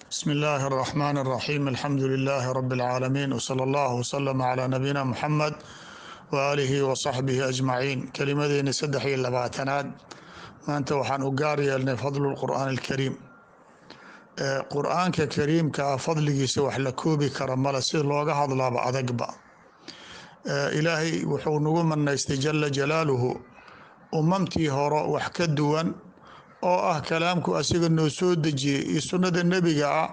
Bismi illaahi araxmaan araxiim. Alxamdu lilaahi rabi alcaalamiin, wsala allahu wasalama calaa nabiyina Muxamed waaalihi wa saxbihi ajmaciin. Kelimadeeni 23aad maanta waxaan u gaar yeelnay fadlu lqur'aani alkariim. Qur-aanka kariimka ah fadligiisa wax la koobi kara male, si looga hadlaaba adagba. Ilaahay wuxuu nagu manaystay jala jalaaluhu umamtii hore wax ka duwan, oo ah kalaamku asiga noo soo dejiyey iyo sunnada nebiga ah,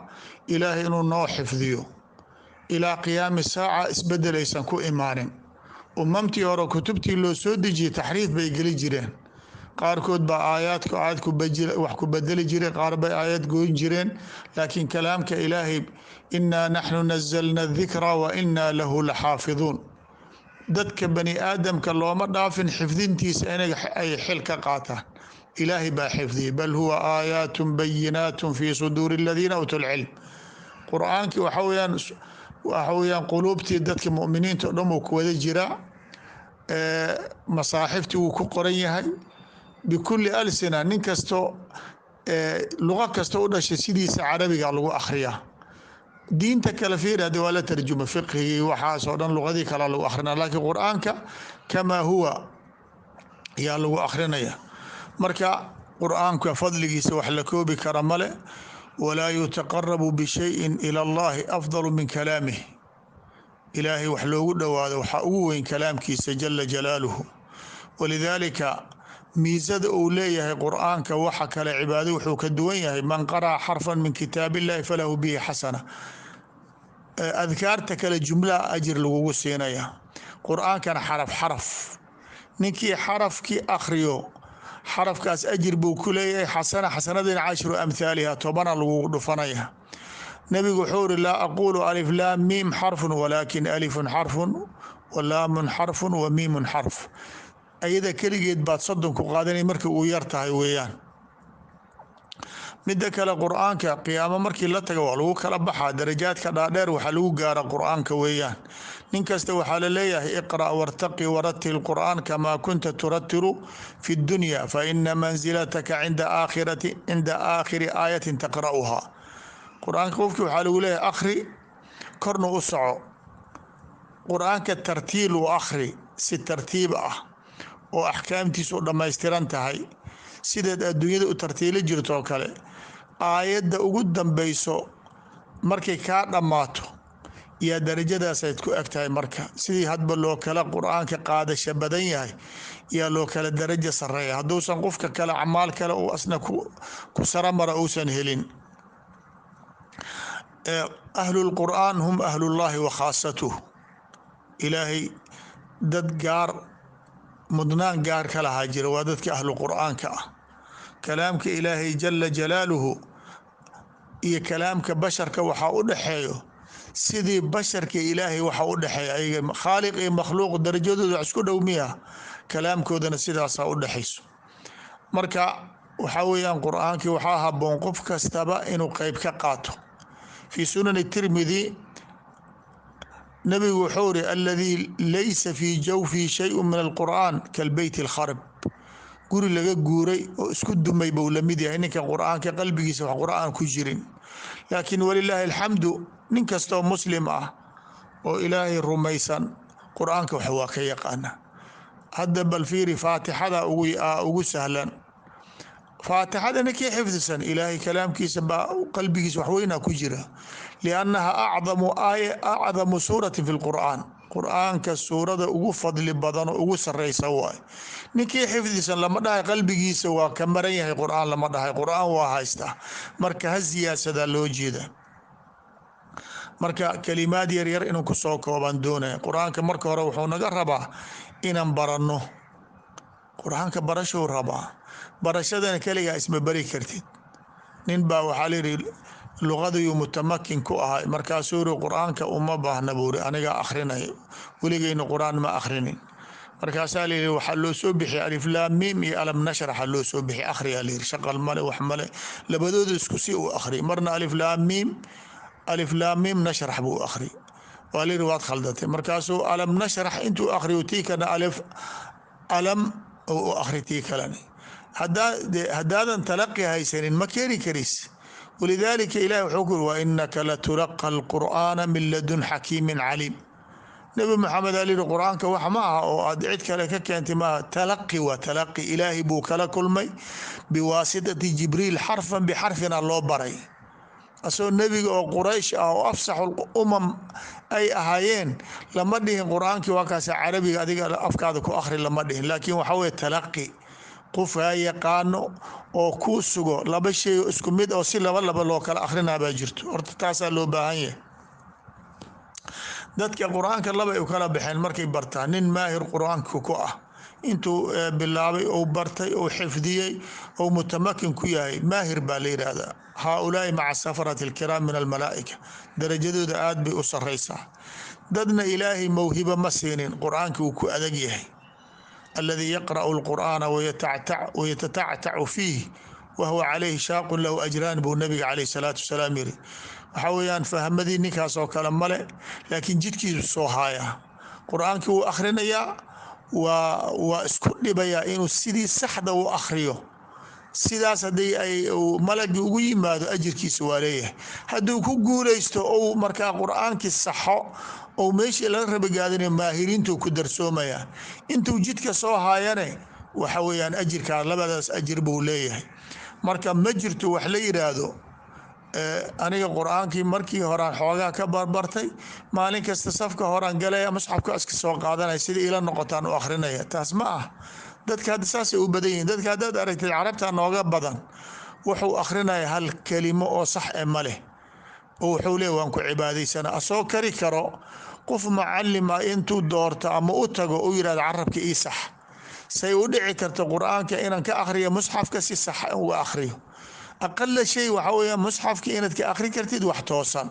Ilaahay inuu noo xifdiyo ilaa qiyaami saaca, isbedelaysan ku imaanin. Umamtii hore kutubtii loo soo dejiyey taxriif bay geli jireen. Qaarkood baa aayaadku aayad wax ku bedeli jiray, qaar bay aayad goyn jireen. Laakiin kalaamka Ilaahay, inaa naxnu nazalna dikra wa inaa lahu laxaafiduun. Dadka bani aadamka looma dhaafin xifdintiisa inay ay xil ka qaataan, Ilaahay baa xifdiyey. Bal huwa aayaat bayinaat fi suduuri aladiina uutuu lcilm. Qur-aankii waxa weyaan quluubtii dadka muminiinta o dhan uu ku wada jiraa, masaaxiftii wuu ku qoran yahay, bikuli alsina, nin kasto luqo kasta u dhashay sidiisa carabiga lagu akhriyaa. Diinta kale fiir, haddi waa la tarjuma, fiqhigii waxaas oo dhan luqadii kalea lagu akrinaya, laakiin Qur-aanka kamaa huwa yaa lagu akrinaya. Marka Qur-aanka fadligiisa wax la koobi kara male. Walaa yutaqarabu bishayin ila Allahi afdalu min kalaamih. Ilaahay wax loogu dhowaado waxaa ugu weyn kalaamkiisa jala jalaaluhu. Walidaalika miisada uu leeyahay Qur-aanka, waxa kale cibaado wuxuu ka duwan yahay: man qara'a xarfan min kitaab illahi falahu bihi xasana. Adkaarta kale jumlaha ajir lagugu siinaya, Qur-aankana xaraf xaraf. Ninkii xarafkii akhriyo, xarafkaas ajir buu ku leeyahay, xasana, xasanadina cashru amhaaliha, 10-a lagugu dhufanaya. Nebigu wuxuu iri: laa aquulu alif laam miim xarfun, walaakin alifun xarfun wa laamun xarfun wa miimun xarf. Ayada keligeed baad 30 ku qaadanay markii uu yar tahay weeyaan. Midda kale, Qur-aanka qiyaamo markii la taga waa lagu kala baxaa. Darajaadka dhaadheer waxaa lagu gaara Qur-aanka weeyaan. Nin kasta waxaa la leeyahay: iqra' wartaqi waratil qur'aan kamaa kunta turatilu fi dunya, fa ina mansilataka cinda aakhiri aayatin taqra'uhaa. Qur-aanka qofkii waxaa lagu leeyahay: akhri, korna u soco, Qur-aanka tartiil u akhri, si tartiib ah oo axkaamtiisu u dhammaystiran tahay, sideed adduunyada u tartiili jirto oo kale. Aayadda ugu dambeyso markay kaa dhammaato yaa darajadaasayd ku eg tahay. Marka sidii hadba loo kala Qur-aanka qaadasha badan yahay yaa loo kala darajo sareeya, hadduusan qofka kale acmaal kale uu asna ku saramara uusan helin. Ahlulqur'aan hum ahlullahi wa khaasatuh. Ilaahay dad gaar mudnaan gaar ka lahaa jira, waa dadka ahlu Qur'aanka ah. Kalaamka Ilaahay jala jalaaluhu iyo kalaamka basharka waxaa u dhexeeyo sidii basharka Ilaahay waxa u dhexeeya. Ayaga khaaliq iyo makhluuq darajadooda wax isku dhow miya? Kalaamkoodana sidaasaa u dhexayso. Marka waxaa weeyaan Qur-aankii waxaa haboon qof kastaba inuu qeyb ka qaato. Fii Sunani Tirmidi nabigu wuxuu iri: aladii laysa fii jawfihi shayءu min alqur'aan kalbeyt alkharib. Guri laga guuray oo isku dumay buu lamid yahay ninkan Qur-aanka qalbigiisa wax Qur-aan ku jirin. Laakiin walilaahi alxamdu, nin kastoo Muslim ah oo Ilaahay rumaysan Qur-aanka wax waa ka yaqaana. Hadda bal fiiri, Faatixada ugu sahlan. Faatixada ninkii xifdisan, Ilaahay kalaamkiisa baa qalbigiisa wax weynaa ku jira, liannaha acdamu aaya, acdamu suuratin fi lqur'aan. Qur-aanka suurada ugu fadli badan oo ugu sareysa waay. Ninkii xifdisan lama dhahay qalbigiisa waa ka maran yahay Qur-aan, lama dhahay. Qur-aan waa haystaa, marka ha siyaasadaa loo jeeda. Marka kalimaad yar yar inuu kusoo koobaan doonaya. Qur-aanka marka hore wuxuu naga rabaa inaan baranno. Qur-aanka barashuu rabaa. Barashadana keligaa isma bari kartid. Nin baa waxaa layihi luqadiyuu mutamakin ku ahay, markaasuu yiri: qur-aanka uma baahna buuri, anigaa akrinaya, weligeyna Qur-aan ma akhrinin. Markaasaa layihi waxaa loo soo bixiyay alif laam miim iyo alam nashraxa loo soo bixiyay, akhriyaa layiri. Shaqal male, wax male, labadooda isku si uu akhri. Marna alif laam miim, alif laam miim nashrax buu akhri. Waa layiri: waad khaldatay. Markaasuu alam nashrax intuu akhriyo tii kana alif alam u akhri tii kalena. Haddaadan talaqi haysanin ma keeni karis. Walidaalika ilahi wuxuu ku yiri: "Wa inaka latulaqa alqur'aana min ladun xakiimin caliim." Nebi Maxamed aa lihi, qur-aanka wax ma aha oo aad cid kale ka keentay maaha. Talaqi waa talaqi, Ilaahay buu kala kulmay biwaasitati Jibriil, xarfan bixarfina loo baray. Asagoo nebiga oo Quraysh ah oo afsaxu umam ay ahaayeen, lama dhihin qur-aankii waa kaas carabiga, adiga afkaada ku akhri lama dhihin. Laakiin waxa weye talaqi, qofkaa yaqaano oo kuu sugo. Laba shay oo isku mid oo si laba laba loo kala akhrinaa baa jirto. Horta taasaa loo baahan yahay. Dadka qur-aanka labay u kala baxeen markay bartaan. Nin maahir qur-aanka ku ah, intuu bilaabay ou bartay ou xifdiyey ou mutamakin ku yahay, maahir baa la yidhaahdaa. Haaulaai maca safarati alkiraam min almalaa'ika, darajadooda aad bay u saraysaa. Dadna Ilaahay mawhiba ma siinin, qur-aanka uu ku adag yahay. Aladii yaqra'u alqur'aana wayatatactacu fiih wahuwa calayhi shaaqun lahu ajraan, buu nabiga caleyh salaatu wasalaam yiri. Waxaa weeyaan fahmadii ninkaas oo kale male, laakiin jidkiisu soo haayaa, qur-aankii wuu akhrinayaa, waa isku dhibayaa inuu sidii saxda u akhriyo. Sidaas haddii ay malagii ugu yimaado, ajirkiisa waa leeyahay. Hadduu ku guuleysto ou markaa qur-aankii saxo ou meeshii laga rabigaadinayo, maahiriintuu ku darsoomayaa. Intuu jidka soo haayane, waxa weeyaan ajirkaa, labadaas ajir buu leeyahay. Marka ma jirto wax la yidhaahdo aniga qur-aankii markii horaan xoogaa ka barbartay, maalin kasta safka horaan galaya, musxafka iska soo qaadanaya, sida ila noqotaan u akhrinaya. Taas ma ah. Dadka hadda saasay u badan yihiin. Dadka haddaad aragtid, carabta nooga badan, wuxuu akhrinaya hal kelimo oo sax e ma leh, oo wuxuu leeya waan ku cibaadaysana. Asoo kari karo qof macalima intuu doorto ama u tago u yidhahdo carabka ii sax. Say u dhici karto qur-aanka inaan ka akhriyo musxafka si sax uga akhriyo? Aqala shay waxa weeyaan musxafka inaad ka akhri kartid wax toosan.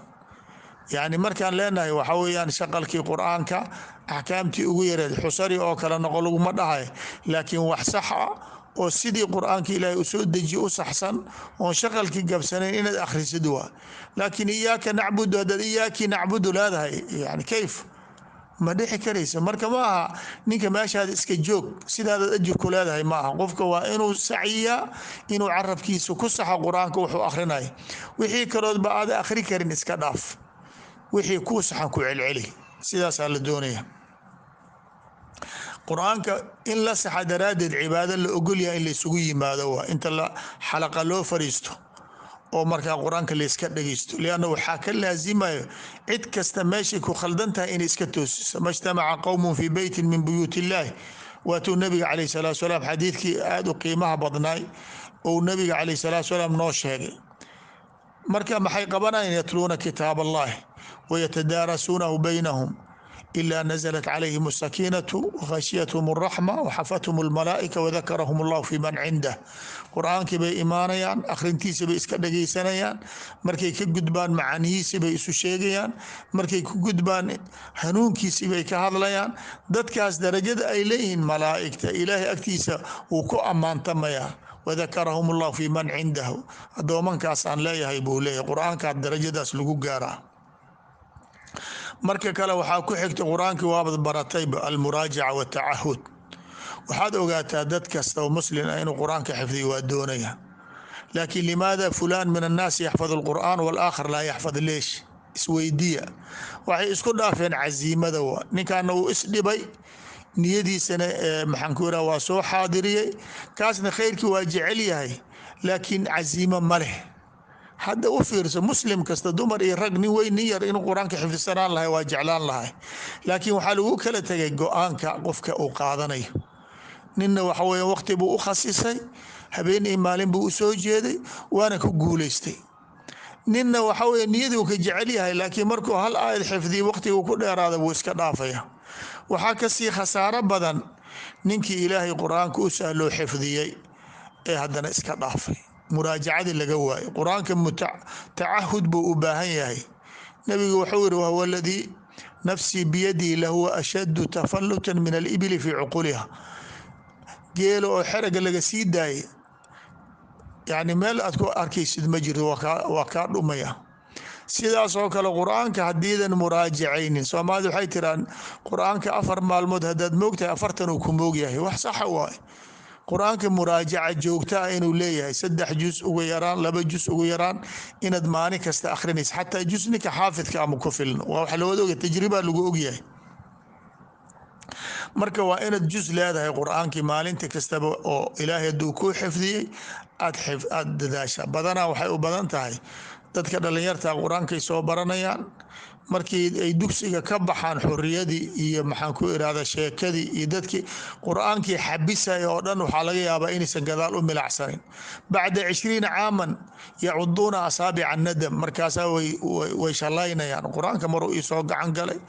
Yacni markaan leenahay waxa weeyaan shaqalkii qur-aanka axkaamtii ugu yareed, xusari oo kale noqo laguma dhahay, laakiin wax sax ah oo sidii qur-aanka Ilaahay usoo dejiye u saxsan oon shaqalkii gabsanayn inaad akhrisid waa. Laakiin "iyaaka nacbudu" haddaad "iyaaki nacbudu" leedahay, yani kayf? Ma dhici karaysa. Marka ma aha ninka meeshaada iska joog, sidaadaad ajir ku leedahay ma aha. Qofka waa inuu sacyiyaa inuu carabkiisa ku saxo qur-aanka wuxuu akhrinaya. Wixii kaloodba aada akhri karin iska dhaaf, wixii kuu saxan ku celceli. Sidaasaa la doonaya. Qur-aanka in la saxa daraaddeed cibaado la ogolyahay in la isugu yimaado waa inta la xalaqa loo fariisto oo markaa qur-aanka layska dhegeysto, lianna waxaa ka laasimayo cid kasta meeshay ku khaldan tahay inay iska toosiso. "Ma ijtamaca qowmun fii beytin min buyuut illaahi", waatuu nabiga caleyh salaatu salaam xadiidkii aada u qiimaha badnaay ou nabiga caleyh salaatu salaam noo sheegay. Marka maxay qabanayaan? "Yatluuna kitaab allahi wayatadaarasuunahu baynahum ilaa naزlat calayhim asakiinatu wakhashiyathum اraxma waxafathum اlmalaa'ika wadakarahum اllahu fi man cindah. Qur-aankii bay imaanayaan, akhrintiisa bay iska dhagaysanayaan. Markay ka gudbaan, macaanihiisi bay isu sheegayaan. Markay ku gudbaan, hanuunkiisii bay ka hadlayaan. Dadkaas darajada ay leeyihiin, malaa'igta Ilaahay agtiisa wuu ku ammaantamayaa. "Wadakarahum allahu fi man cindahu", addoomankaasaan leeyahay buu leeyahay. Qur-aankaa darajadaas lagu gaaraa. Marka kale waxaa ku xigta, qur-aankii waabad baratayba, almuraajaca watacahud. Waxaad ogaataa dad kasta oo muslim ah inuu qur-aanka xifdiyo waa doonaya, laakiin limaada fulaan min annaasi yaxfad alqur'aan walaakhar laa yaxfad? Leesh? Isweydiya. Waxay isku dhaafeen casiimada. Waa ninkaana uu isdhibay, niyadiisana maxaan ku yiraha waa soo xaadiriyey. Kaasna khayrkii waa jecel yahay, laakiin casiimo ma leh. Hadda u fiirso, muslim kasta, dumar iyo rag, nin weyn, nin yar, inuu qur-aanka xifdisanaan lahay waa jeclaan lahay, laakiin waxaa lagu kala tegay go-aanka qofka uu qaadanayo. Ninna waxa weya waqti buu u khasisay, habeen iyo maalin buu u soo jeeday, waana ku guuleystay. Ninna waxa weye niyaduu ka jecel yahay, laakiin markuu hal aayad xifdiyo, waqtiguu ku dheeraada, wuu iska dhaafaya. Waxaa kasii khasaaro badan ninkii Ilaahay qur-aanka u sahloo xifdiyey ee haddana iska dhaafay, muraajacadii laga waayo. Qur-aanka tacahud buu u baahan yahay. Nabigu wuxuu yiri: "Wahuwa aladii nafsii biyadihi lahuwa ashaddu tafalutan min alibili fii cuquliha." Geelo oo xeraga laga sii daayay, yani meel aad ku arkaysid ma jirto, waa kaa dhumaya. Sidaas oo kale qur-aanka haddiidan muraajacaynin, Soomaalida waxay tiraan qur-aanka 4 maalmood haddaad moogtahay, 40 uu ku moogyahay. Wax saxa waay. Qur-aanka muraajaca joogta ah inuu leeyahay, 3 jus ugu yaraan, 2 jus ugu yaraan, inaad maalin kasta akhrinaysa. Xataa jus ninka xaafidka ama ku filno, waa wax lawada ogyahay, tajriba lagu ogyahay. Marka waa inaad jus leedahay qur-aankii maalinta kastaba oo Ilaahay hadduu kuu xifdiyey aad dadaasha. Badanaa waxay u badan tahay dadka dhalinyarta qur-aankay soo baranayaan, markii ay dugsiga ka baxaan xoriyadii iyo maxaan ku irahda sheekadii iyo dadkii qur-aankii xabisaya oo dhan, waxaa laga yaabaa inaysan gadaal u milacsanin. Bacda 20 caaman yacuduuna asaabica nadam, markaasaa way shallaynayaan, qur-aanka maruu iisoo gacan galay,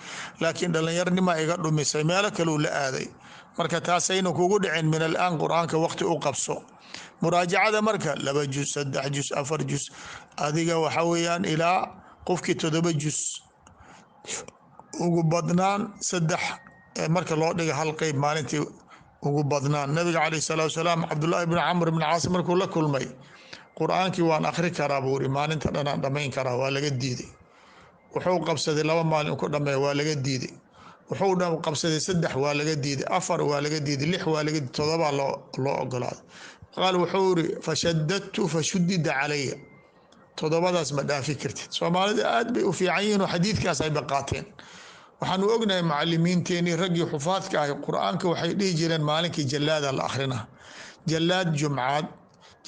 laakiin dhallinyarnimaa iga dhumisay, meelo kaleu la aaday. Marka taasayna kugu dhicin, min alaan qur-aanka waqti u qabso muraajacada. Marka 2 jus, 3 jus, 4 jus, adiga waxa weeyaan ilaa qofkii 7 jus ugu badnaan, 3 marka loo dhiga hal qeyb maalintii ugu badnaan. Nabiga caleyh salaatu wasalaam Cabdullaahi bni Camr bni Caas markuu la kulmay, qur-aankii waan akhri karaa buu iri, maalinta dhanaan dhamayn karaa, waa laga diiday. Wuxuu qabsaday 2 maalin ku dhameeya, waa laga diiday. Wuxuu qabsaday 3, waa laga diiday. 4 waa laga diiday. 6 waa laga diiday. 7 loo ogolaaday. Qaal wuxuu iri fashadadtu fashudida calaya, 7daas ma dhaafi kartid. Soomaalida aad bay u fiican yihiin oo xadiidkaas ayba qaateen. Waxaanu ognahay macalimiinteenii raggii xufaadka ahay qur-aanka waxay dhihi jireen maalinkii jallaada la akhrina, jallaad jumcaad,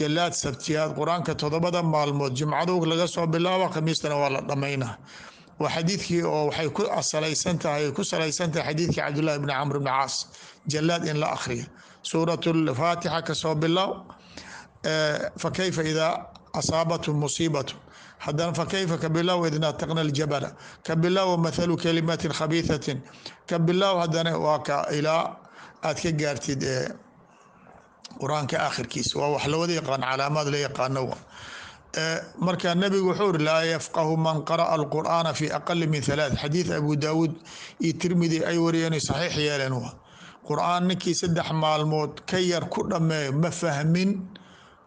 jallaad sabtiyaad, qur-aanka 7da maalmood, jumcadu laga soo bilaaba, khamiistana waa la dhammaynaa. Waa xadiidkii oo waxay ku salaysan tahay xadiidkii Cabdullahi bni Camr bni Caas, jallaad in la akhriyo, suuratulfaatixa kasoo bilow, fa kayfa idaa asaabathum musiibatu, haddana fakayfa ka bilow, id nataqna aljabala ka bilow, mathalu kalimatin khabiithatin ka bilow, haddana waa ka ilaa aad ka gaartid qur-aanka aakhirkiisa. Waa wax lawada yaqaan, calaamaad la yaqaano. Marka nabigu wuxuu uri laa yafqahu man qara'a alqur'aana fi aqali min 3, xadiid Abu Daawuud iyo Tirmidi ay wariyeen, saxiix yeeleen. Wa qur-aan ninkii 3 maalmood ka yar ku dhammeeyo ma fahmin.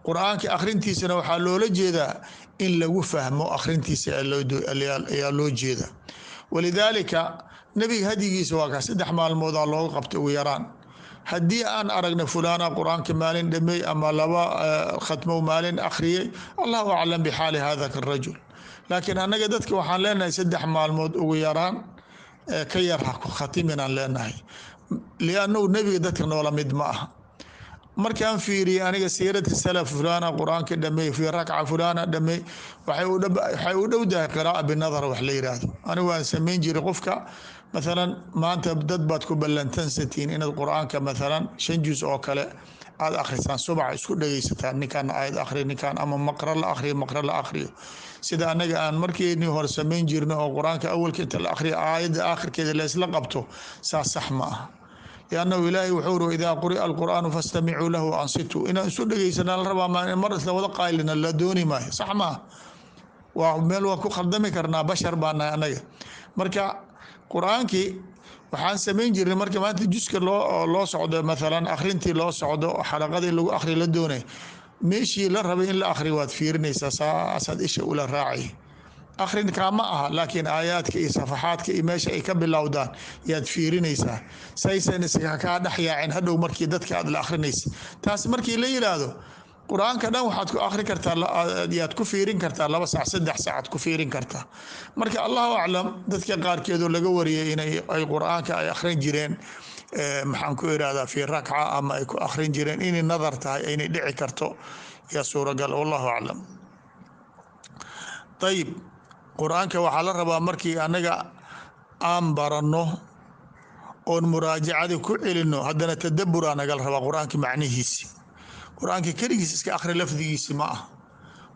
Qur-aanka akhrintiisana waxaa loola jeedaa in lagu fahmo akhrintiisa ayaa loo jeeda. Walidaalika nebiga hadyigiisa waa kaa, 3 maalmoodaa looga qabtay ugu yaraan. Haddii aan aragna fulaana qur-aanka maalin dhamey ama 2 khatmow maalin akhriyey, allahu aclam bixaali hada arajul. Laakiin annaga dadka waxaan leenahay 3 maalmood ugu yaraan ka yar ha ku khatiminaan leenahay, liannahu nebiga dadka noola mid ma aha. Markaan fiiriyey aniga siirata salaf, fulaana qur-aanka dhamey fii rakca, fulaana dhamey, waxay u dhow tahay qiraa'a binadar wax la yiraahdo. Anigu waan samayn jiray, qofka mathalan maanta dad baad ku ballantansatiin inaad qur-aanka mathalan 5 juz oo kale aad akhrisaan, subax isku dhegeysataan, ninkaan aayad akhriyo, ninkaan ama maqra la akhriyo, maqra la akhriyo, sida anaga aan markeennii hore samayn jirno oo qur-aanka awalka inta la akhriyo aayadda aakhirkeeda laysla qabto, saas sax ma aha. Liannahu Ilaahay wuxuu uri idaa quri'a alqur'aanu fastamicuu lahu ansituu, inaan isu dhegeysana la rabaa, ma mar isla wada qaylina la dooni maayo, sax maaha. Waa meel waa ku khaldami karnaa, bashar baa nahay annaga. Marka qur-aankii waxaan samayn jirnay marka maanta juska loo socdo, mathalan akhrintii loo socdo, xalaqadii lagu akhri la doonay, meeshii la rabay in la akhriyo waad fiirinaysaa, saasaad isha ula raacay. Akhrinkaa ma aha, laakiin aayaadka iyo safaxaadka iyo meesha ay ka bilowdaan yaad fiirinaysaa, saysan iska kaa dhex yaacin hadhow markii dadka aad la akhrinaysa. Taas markii la yiraahdo qur-aanka dhan waxaad ku akhri kartaa, yaad ku fiirin kartaa 2 saac, 3 saacaad ku fiirin kartaa. Marka allahu aclam, dadka qaarkeedoo laga wariyay inay ay qur-aanka ay akhrin jireen, maxaan ku irahdaa, fii rakca ama ay ku akhrin jireen, inay nadar tahay inay dhici karto yaa suuragal, wallahu aclam. Ayib, qur-aanka waxaa la rabaa markii annaga aan baranno oon muraajacadii ku celinno, haddana tadaburaa nagala rabaa qur-aanka macnihiisi. Qur-aanka keligiis iska akhri lafdigiisi ma ah,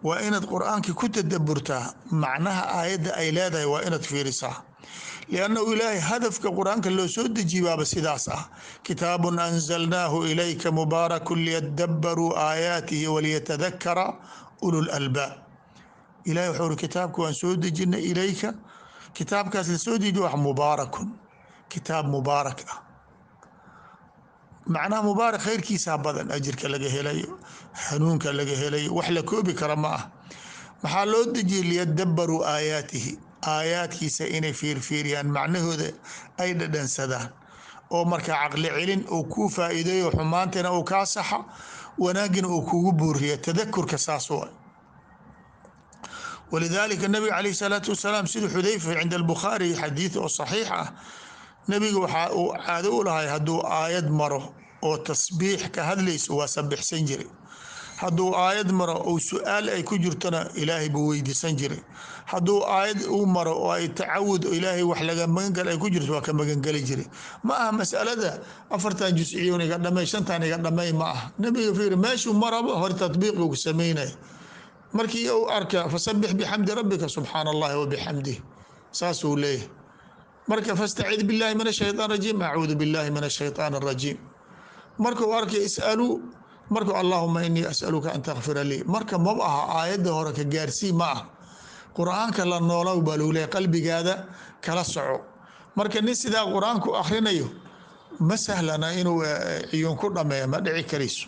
waa inaad qur-aanka ku tadaburtaa, macnaha aayadda ay leedahay waa inaad fiirisaa, liannahu Ilaahay hadafka qur-aanka loo soo dejibaaba sidaas ah. Kitaabun anzalnaahu ilayka mubaarakun liyadabbaruu aayaatihi waliyatadakara ulul albaab. Ilahay wuxuu uri kitaabka waan soo dejinay ilayka, kitaabkaas la soo dejiye wax mubaarakun, kitaab mubaarak ah. Macnaha mubaarak khayrkiisaa badan, ajirka laga helayo, hanuunka laga helayo, wax la koobi kara ma ah. Maxaa loo dejiyey? Liyadabbaruu aayaatihi, aayaadkiisa inay fiirfiiriyaan, macnahooda ay dhadhansadaan, Oo markaa caqli celin uu kuu faa-iideeyo, xumaantina uu kaa saxa, wanaagina uu kugu buuriya. Tadakurka saas wa. Walidaalika nabiga calayh salaatu wasalaam, sida Xudayfa cinda Albukhaari, xadiid oo saxiix ah, nabiga waxaa uu caado u lahay hadduu aayad maro oo tasbiix ka hadlayso, waa sabixsan jiray. Hadduu aayad maro ou su-aal ay ku jirtona, Ilaahay buu weydiisan jiray. Hadduu aayad uu maro oo ay tacawud, Ilaahay wax laga magangal ay ku jirto, waa ka magangeli jiray. Ma aha masalada afartan jusciyon iga dhamay, shantan iga dhamay, ma aha. Nabiga fiir, meeshuu maraba hore tatbiiquu ku sameynaya. Markii uu arka "Fasabix bixamdi rabbika", "Subxaana Allahi wabixamdih", saasuu leeyahay. Marka "Fastacid billahi min ashaytaan rajiim", "Acuudu billahi min ashaytaan arajiim". Markuu arkay "Isaluu", markuu "Allahuma inii asaluka an takfira lii". Marka maba aha aayadda hore ka gaarsii, ma ah. Qur-aanka la noolow baa lagu leeyahy, qalbigaada kala soco. Marka nin sidaa qur-aanku akhrinayo ma sahlana inuu ciyuun ku dhameeyo, ma dhici karayso.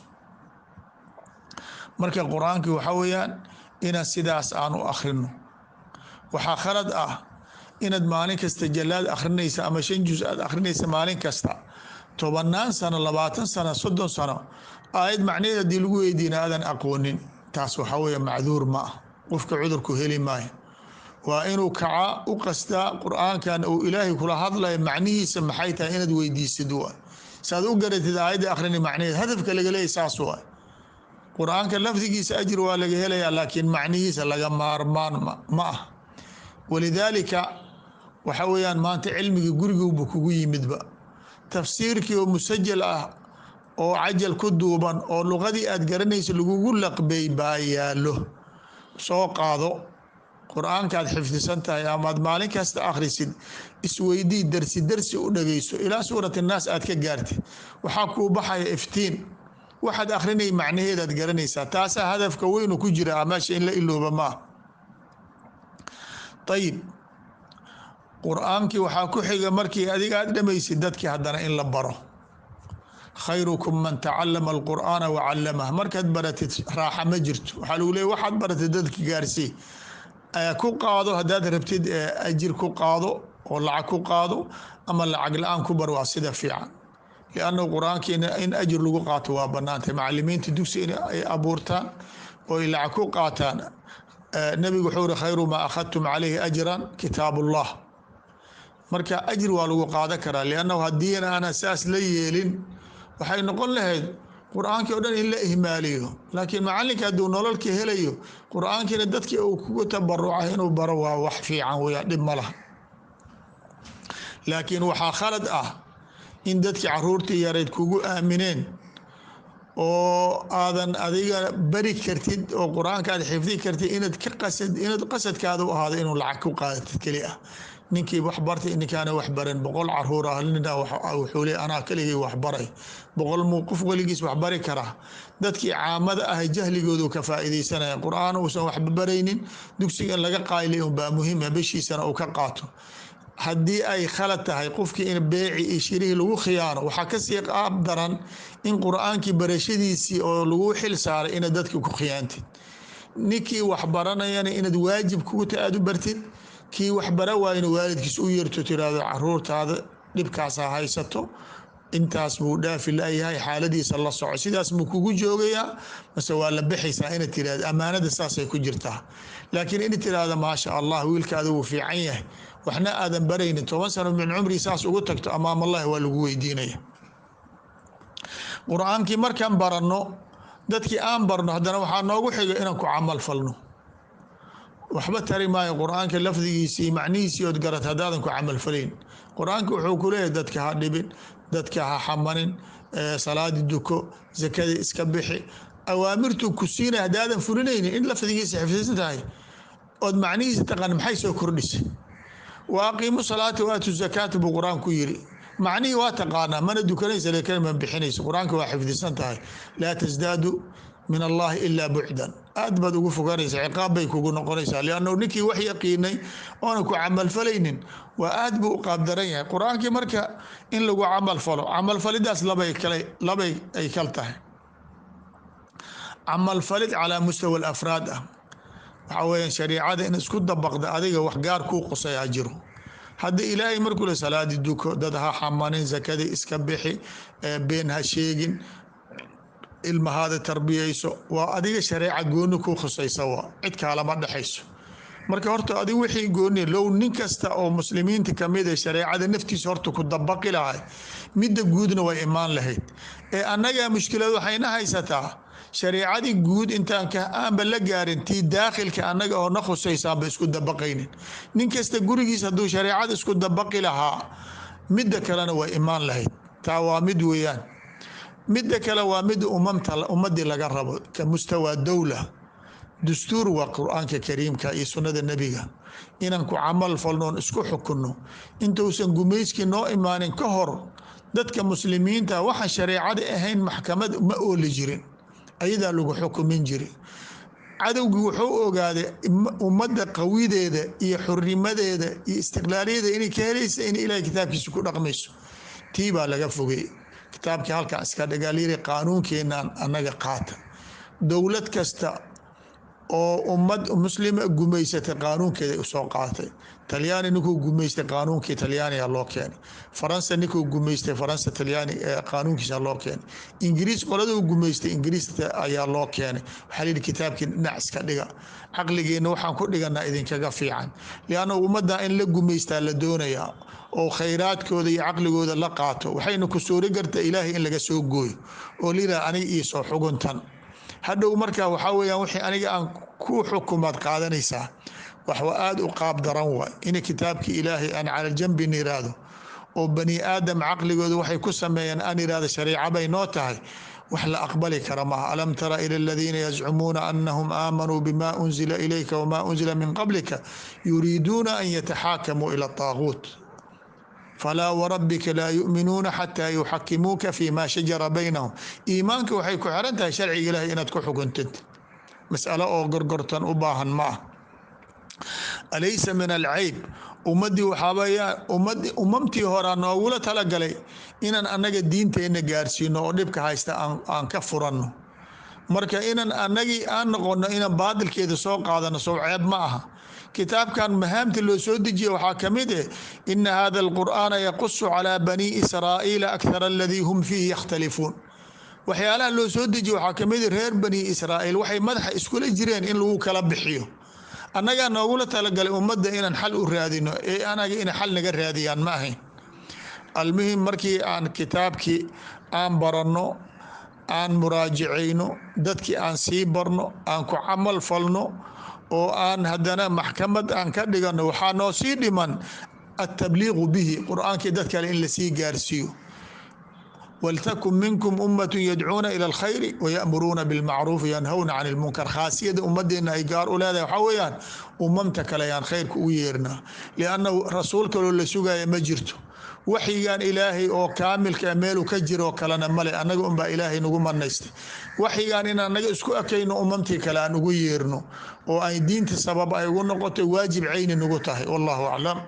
Marka qur-aankii waxaa weeyaan inaan sidaas aan u akhrino. Waxaa khalad ah inaad maalin kasta jalaad akhrinaysa ama shan juz aad akhrinaysa maalin kasta, 10-naan sano, 20 sano, 30 sano, aayad macnaheed haddii lagu weydiina aadan aqoonin. Taas waxaa weeye macduur ma ah, qofka cudurku heli maayo. Waa inuu kacaa, u qastaa qur-aankan uu Ilaahay kula hadlayo macnihiisa maxay tahay inaad weydiisid waay, saad u garatid aayadda akhrini macnaheed. Hadafka laga leeyay saas waay. Qur-aanka lafdigiisa ajir waa laga helayaa, laakiin macnihiisa laga maarmaan ma ah. Walidaalika waxa weeyaan maanta cilmigii guriguuba kugu yimidba, tafsiirkii oo musajal ah oo cajal ku duuban oo luqadii aad garanaysa lagugu laqbay baa yaallo. Soo qaado qur-aankaad xifdisan tahay amaad maalin kasta akhrisid, isweydii, darsi darsi u dhageyso ilaa Suurat Innaas aad ka gaartid. Waxaa kuu baxaya iftiin, waxaad akhrinay macnaheedaad garanaysaa. Taasaa hadafka weynu ku jira, meesha in la ilooba ma ah. Ayib, qur-aankii waxaa ku xiga markii adiga aad dhamaysid, dadkii haddana in la baro. "Khayrukum man tacalama alqur'aana wacallamah." Markaad baratid raaxa ma jirto. Waxaa lagu leey waxaad baratid dadka gaarsii ku qaado. Haddaad rabtid ajir ku qaado oo lacag ku qaado ama lacag la-aan ku bar, waa sida fiican, liannahu qur-aankii in ajir lagu qaato waa banaantay. Macalimiinta dugsi in ay abuurtaan oo ay lacag ku qaataan. Nabigu wuxuu uri: "Khayru maa akhadtum calayhi ajran kitaab Ullah." Marka ajir waa lagu qaadan karaa, liannahu haddiina aanan saas la yeelin, waxay noqon lahayd qur-aankii o dhan in la ihmaaliyo. Laakiin macalinka hadduu nololka helayo, qur-aankiina dadkii uu kugu tabaruca inuu baro, waa wax fiican weya, dhib ma laha. Laakiin waxaa khalad ah in dadkii caruurtii yarayd kugu aamineen oo aadan adiga bari kartid oo qur-aanka aad xifdi kartid, inaad ka qasad, inaad qasadkaada u ahaado inuu lacag ku qaadatid keli ah. Ninkii wax bartay, ninkaana wax baran, 100 caruur ah nina wuxuu le anaa keligay wax baray. 100 muu qof weligiis wax bari karaa? Dadkii caamada ah jahligoodu ka faa'iidaysanaya. Qur-aan uusan waxba baraynin, dugsiga in laga qaylay unbaa muhiima, beshiisana uu ka qaato. Haddii ay khalad tahay qofkii in beeci iyo shirihii lagu khiyaano, waxaa kasii qaab daran in qur-aankii barashadiisii oo lagu xil saaray inaad dadka ku khiyaantid. Ninkii wax baranayana inaad waajib kugu ta aada u bartid. Kii wax bara waayna waalidkiis u yeerto, tiraahdo caruurtaada dhibkaasa haysato, intaas buu dhaafi layahay, xaaladiisa la soco, sidaas muu kugu joogayaa mase waa la bixaysaa, inaad tirahdo. Ammaanada saasay ku jirtaa. Laakiin inaad tirahdo "Maasha Allah, wiilkaada wuu fiican yahay", waxna aadan baraynin, 10 sano min cumrii saas ugu tagto, amaam Allahi waa lagu weydiinaya. Qur-aankii markaan baranno, dadkii aan barno, haddana waxaa noogu xiga inaan ku camal falno. Waxba tari maayo qur-aanka lafdigiisi iyo macnihiisii ood garat haddaadan ku camal falayn. Qur-aanka wuxuu ku leeyahay dadka ha dhibin, dadka ha xamanin, salaadi duko, zakadii iska bixi. Awaamirtuu ku siinaya haddaadan fulinaynin, in lafdigiisa xifdisan tahay ood macnihiisa taqaan maxay soo kordhisay? "Wa aqiimu salaata wa aatu zakaata" buu qur-aanku yiri. Macnihii waa taqaanaa, mana dukanaysa, laakiin ma bixinayso. Qur-aanka waa xifdisan tahay, laa tasdaadu min Allahi ilaa bucdan, aad baad ugu fogaanaysa, ciqaab bay kugu noqonaysaa, liannahu ninkii wax yaqiinay oona ku camalfalaynin waa aad buu u qaabdaran yahay. Qur-aankii marka in lagu camal falo, camalfalidaas labay kale, labay ay kal tahay. Camalfalid calaa mustawa alafraad ah, waxaa weeyaan shariicada in isku dabaqda adiga wax gaar kuu qusayaa jiro. Hadda Ilaahay markuu le salaadii duko, dad ha xamanin, zakadii iska bixi, been ha sheegin, ilmahaada tarbiyeyso, waa adiga shareeca gooni ku khusaysa, waa cid kaalama dhexayso. Marka horta adig wixii gooni low, nin kasta oo muslimiinta kamid a shareecada naftiisa horta ku dabaqi lahay, midda guudna way imaan lahayd. Ee annaga mushkilad waxayna haysataa shareecadii guud intaan aanba la gaarin, tii daakhilka annaga oo na khusaysaanba isku dabaqaynin. Nin kasta gurigiisa hadduu shareecada isku dabaqi lahaa, midda kalena way imaan lahayd. Taa waa mid weeyaan. Midda kale waa mid umamta ummadii laga rabo ka mustawaa dowla. Dastuur waa Qur-aanka Kariimka iyo sunnada Nebiga, inaan ku camal falnoon isku xukunno. Intuusan gumayskii noo imaanin ka hor, dadka muslimiinta waxaan shareecada ahayn maxkamad ma ooli jirin, ayadaa lagu xukumin jiri. Cadowgii wuxuu ogaaday ummadda qawideeda iyo xurnimadeeda iyo istiqlaaliyadeeda inay ka helaysa in Ilahay kitaabkiisa ku dhaqmayso. Tii baa laga fogey, kitaabkii halkan iska dhigaa layiri, qaanuunkeenan annaga qaata. Dowlad kasta oo ummad muslima gumaysatay qaanuunkeeda usoo qaatay. Talyaani ninkuu gumaystay, qaanuunkii Talyaaniga loo keenay. Faransa ninkuu gumaystay, Faransa Talyaani qaanuunkiisa loo keenay. Ingiriis qoladuu gumaystay, Ingiriista ayaa loo keenay. Waxaa layidhi kitaabkii dhinac iska dhiga, caqligeenna waxaan ku dhiganaa idinkaga fiican, lianna ummadda in la gumaystaa la doonayaa oo khayraadkooda iyo caqligooda la qaato. Waxayna ku suuri garta Ilaahay in laga soo gooyo oo layidhaha aniga iisoo xuguntan hadhow. Marka waxaa weyaan wixii aniga aan ku xukumaad qaadanaysaa. Waxwa aada u qaab daran waay in kitaabkii Ilaahay aan cala janbi niraahdo oo bani aadam caqligooda waxay ku sameeyeen aan irahdo shareeca bay noo tahay. Wax la aqbali kara maaha. Alam tara ila aladiina yazcumuuna anahum aamanuu bima unzila ilayka wma unzila min qablika yuriiduuna an yataxaakamuu ila taaguut, falaa warabbika laa yuminuuna xataa yuxakimuuka fi ma shajara baynahum. Iimaanka waxay ku xiran tahay sharciga Ilahay inaad ku xukuntid. Masalo oo gorgortan u baahan ma ah. Alaysa min alcayb ummadii waxaabaya ummad umamtii horaa noogula talagalay inaan annaga diinteenna gaarsiino oo dhibka haysta aan ka furanno? Marka inaan annagii aan noqono inaan baadilkeeda soo qaadano, sow ceeb ma aha? Kitaabkan mahaamta loo soo dejiya waxaa ka mid eh ina hada alqur'aana yaqusu calaa bani Israa'iila akthar aladii hum fiihi yakhtalifuun. Waxyaalaha loo soo dejiya waxaa kamid reer Bani Israa'iil waxay madaxa iskula jireen in lagu kala bixiyo. Annagaa noogula talagalay ummadda inaan xal u raadino, ee anaga ina xal naga raadiyaan ma ahayn. Almuhim, markii aan kitaabkii aan baranno, aan muraajacayno, dadkii aan sii barno, aan ku camal falno oo aan haddana maxkamad aan ka dhigano, waxaa noo sii dhiman altabliiqu bihi, Qur-aankii dad kale in lasii gaarsiiyo. Waltakun minkum ummatu yadcuuna ila alkhayri wayamuruuna bilmacruufi yanhawna can ilmunkar. Khaasiyada ummadeenna ay gaar u leedahay waxaa weeyaan umamta kale ayaan khayrka ugu yeernaa, liannahu rasuul kaloo la sugaya ma jirto. Waxyigan Ilaahay oo kaamilka meeluu ka jiroo kalena male, annaga unbaa Ilaahay nagu manaystay waxyigan in annaga isku ekayno, umamtii kale aan ugu yeerno oo ay diinta sabab ay ugu noqotay, waajib cayni nagu tahay. Wallahu aclam.